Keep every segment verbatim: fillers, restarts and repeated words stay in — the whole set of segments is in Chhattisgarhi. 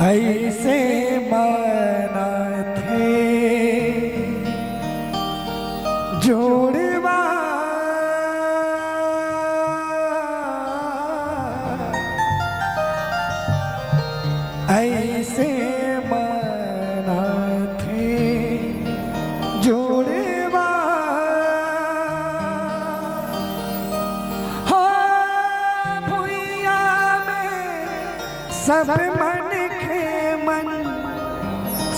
अइसे मनाथे जुड़वा, अइसे मनाथे जुड़वा। हो भुइयां में सब मनखे मन,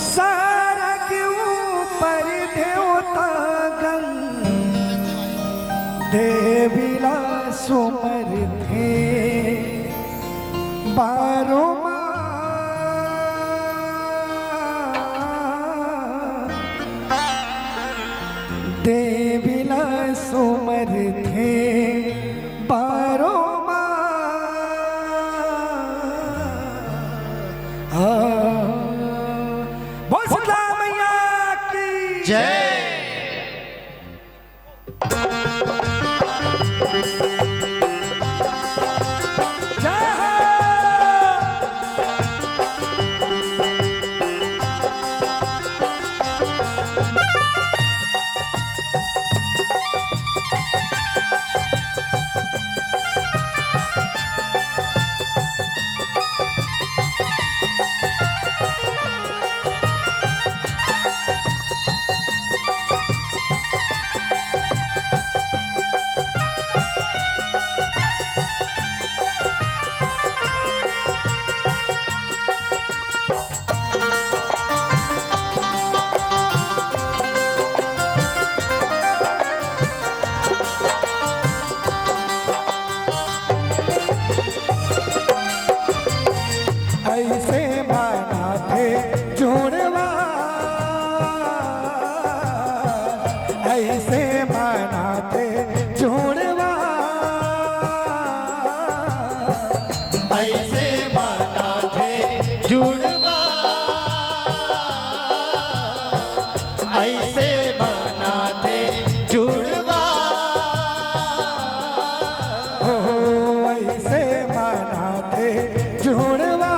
सरग ऊपर देवतागण, देवी ला सुमरथे बारो माँ। देवी ला सुमरथे बारो माँ। आ, बोल शीतला मैया की जय। जय हो। अइसे मनाथे जुड़वा, अइसे मनाथे जुड़वा, अइसे मनाथे जुड़वा, अइसे मनाथे जुड़वा। हो, अइसे मनाथे जुड़वा,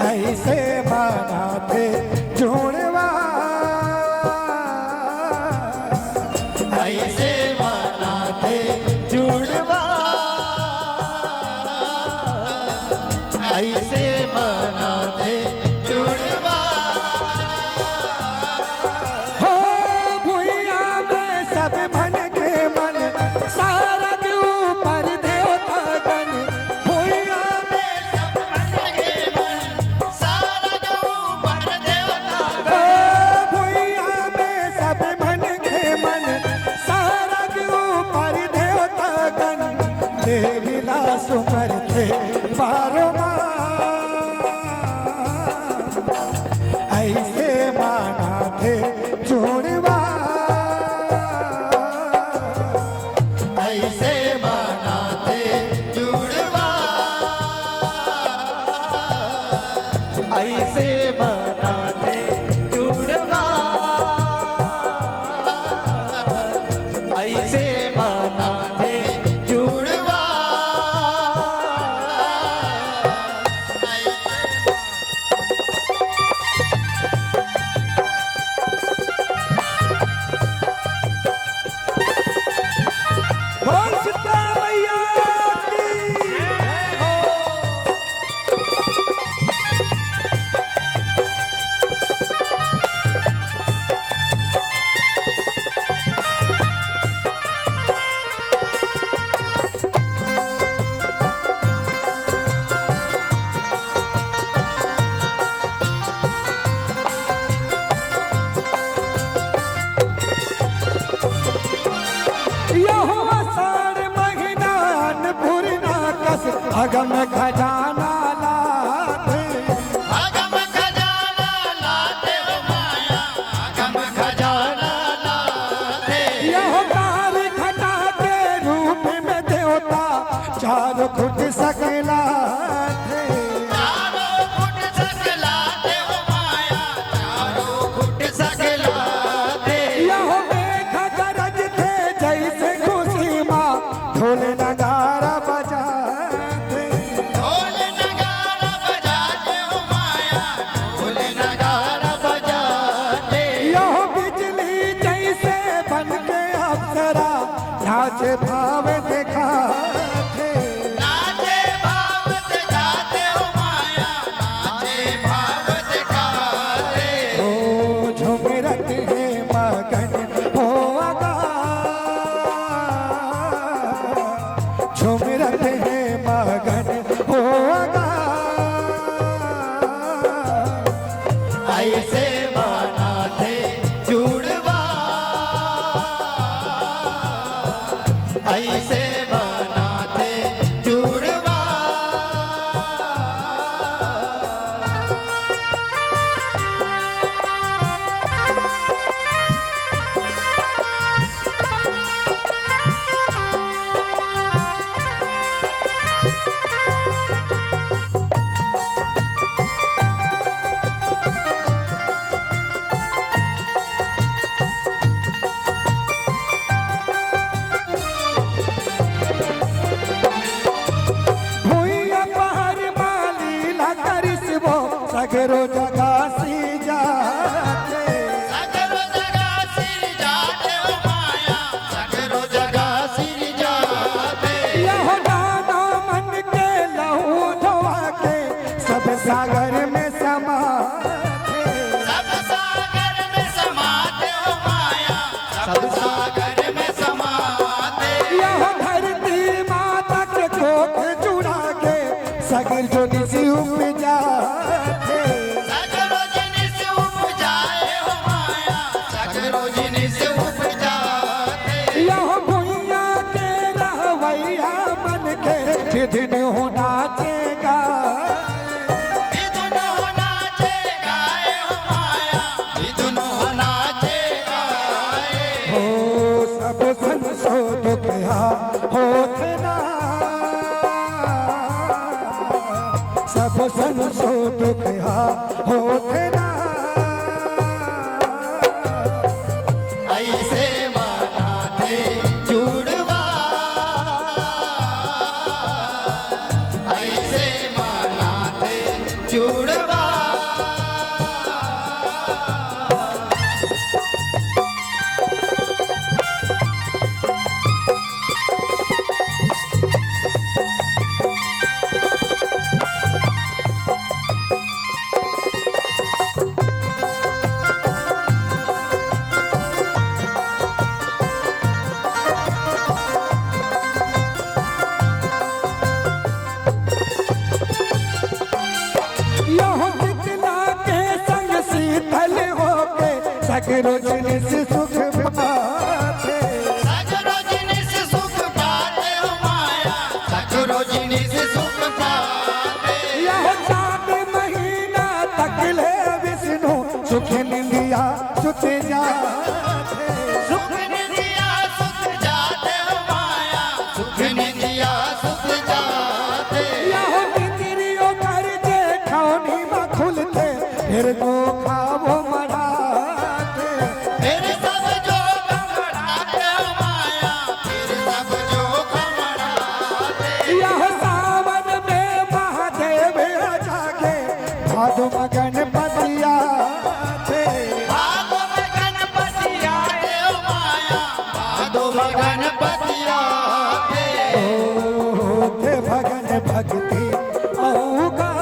अइसे मनाथे जुड़वा, अइसे मनाथे जुड़वा, अइसे मनाथे जुड़वा। हो भुइयां में सब मनखे मन, सरग ऊपर देवतागण। भुइयां में सब मनखे मन, सरग ऊपर देवतागण। हो भुइयां में सब मनखे मन, सरग ऊपर देवतागण। देवी ला सुमरथे बारो माँ। अइसे मनाथे जुड़वा, अइसे मनाथे जुड़वा, अइसे मनाथे जुड़वा, अइसे मनाथे जुड़वा। बोल शीतला मैया की। यहो आषाढ़ महीना अन्नपूर्णा कस अगम खजाना लाथे। अगम खजाना लाथे ओ माया, अगम खजाना लाथे। यहो कारी घटा के रूप में देवता चारों खुट सकलाथे। चारों खुट सकलाथे ओ माया, चारों खुट सकलाथे। यहो मेघ गरजथे जइसे खुशी माँ ढोल नगारा बजाथे। ढोल हे मगन होगा। ऐसे बनाथे जुड़वा, ऐसे बनाथे जुड़वा। भुइयां पहाड़ म लीला करिस वो, सगरो जगह सिरजाथे। सगरो जगह सिरजाथे ओ माया, सगरो जगह सिरजाथे। यह दानव मन के लहू धोवा के, सब सागर में समाथे। सब सागर में समाथे ओ माया, सब सागर में समाथे। यह धरती माता के कोख जुड़ा के, सगर जोनिस उपजाथे। सगरो जिनिस उपजाए हो माया, सगरो जिनिस उपजाथे। यह भुइयां के रहवइया मन के विधि नोहू नाचे गाए। विधि नोहू नाचे गाए हो माया, विधि नोहू नाचे गाए। हो सब संसो दुख हा होथे ना, सब संसो दुख हा होथे ना। ऐसे मनाथे जुड़वा, ऐसे मनाथे जुड़वा। यहो शीतला के संग शीतल होके सगरो जिनिस सुख पाथे। सगरो जिनिस सुख पाथे हो माया, सगरो जिनिस सुख पाथे। यहो चांद महीना तक ले विष्णु सुख निंदिया सुत जाथे। सुख निंदिया सुत जाथे हो माया, सुख निंदिया सुत जाथे। यहो निंदियो कर जे खौनी म खुलथे, फिर तो खावो मढ़ाथे। फिर सब जो घमड़ाथे हो माया, फिर सब जो घमड़ाथे। यह सावन में महादेव आ जागे, भादो म गणपति आथे। भादो म गणपति आथे हो माया, भादो म गणपति आथे। होथे भगन भक्ति अहू गा,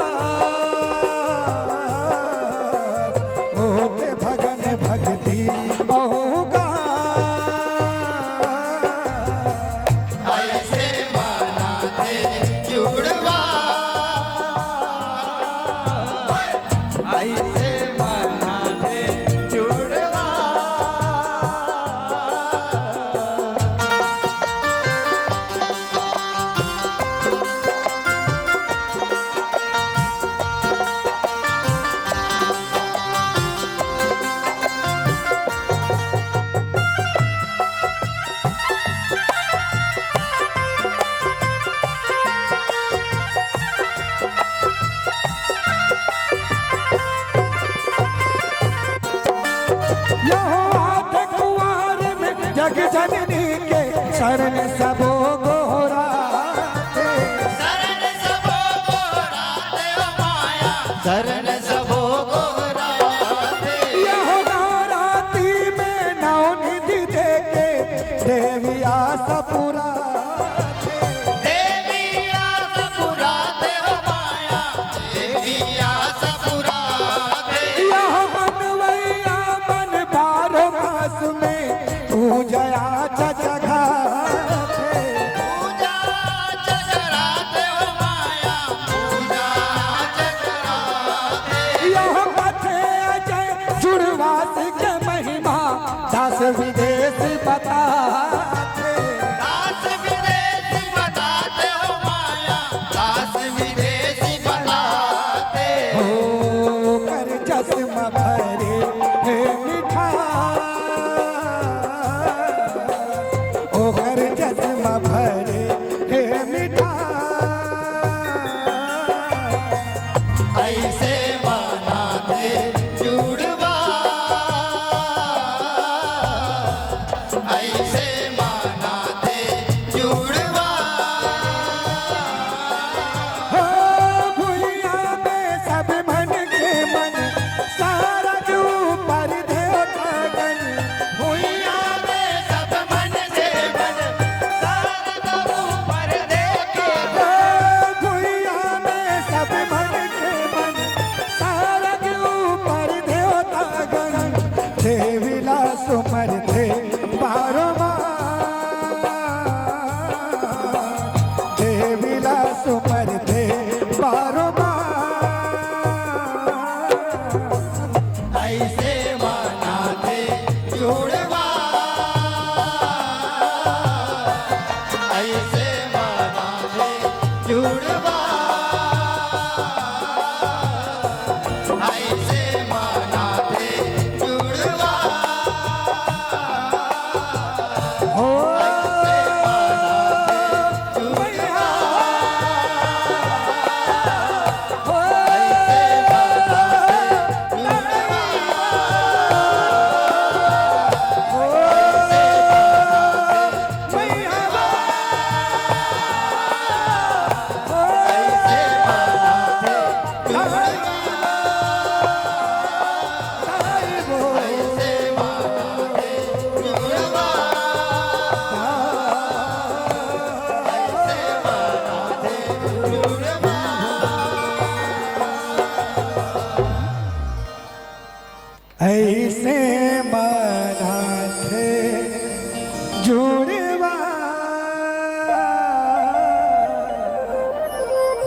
होथे भगन भक्ति अहू गा। ऐसे मनाथे जुड़वा, ऐसे मनाथे जुड़वा। यहो आठ कुंवार में जग जननी के शरण सबो गोहराथे। शरण सबो गोहराथे हो माया, शरण सबो गोहराथे। यहो नवरात्रि में नौ निधि देके देवी आस पुराथे। देवी आस पुराथे हो माया, देवी आस पुराथे। यह मनवैया मन बारो मास में पूजा जगह। पूजा जगह जुड़वा, ऐसे मनाथे जुड़वा। हो, ऐसे मनाथे जुड़वा। हो, ऐसे मनाथे जुड़वा। हो, ऐसे मनाथे जुड़वा। ऐसे मा